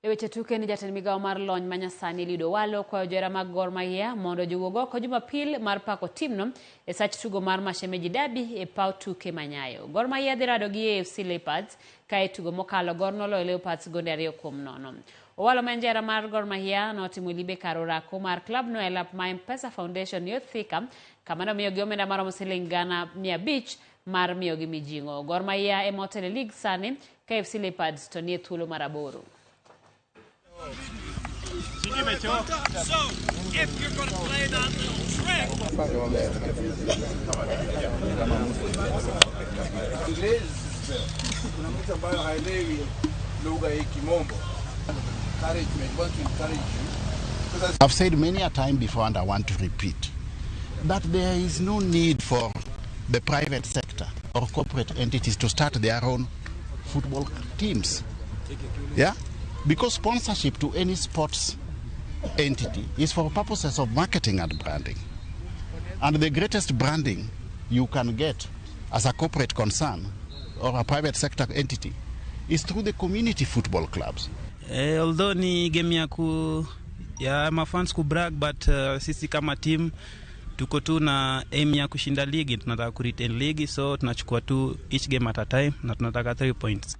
E weche tuke ni jatend migawo mar lony manyasani Eliud Owalo kwayo johera mag Gor Mahia mondo jowuog oko Jumapil mar pako timno e sach tugo mar Mashemeji Derby e paw tuke ma Nyayo. Gor Mahia dhi rado gi AFC Leopards ka e tugo mokalo Gor noloyo Leopards gonde 2-0. Owalo ma en jahera mar Gor Mahia notimo limbe kar orako mar klabno e lap ma M-Pesa Foundation yo Thika kama nomiyogi omenda maromo siling 500,000 mar miyogi mijing'o. Gor Mahia ema otelo e lig sani ka AFC Leopards to nie thuolo mar 8. Kuna mtu ambaye haelewi lugha hii Kimombo. Encouragement, want to encourage you. I've said many a time before, and I want to repeat, that there is no need for the private sector or corporate entities to start their own football teams. Yeah? Because sponsorship to any sports entity is for purposes of marketing and branding. And the greatest branding you can get as a corporate concern or a private sector entity is through the community football clubs. Although ni game ya ku ya mafans ku brag, but sisi kama team tuko tu na aim ya kushinda ligi, tunataka ku retain ligi, so tunachukua tu each game at a time na tunataka 3 points.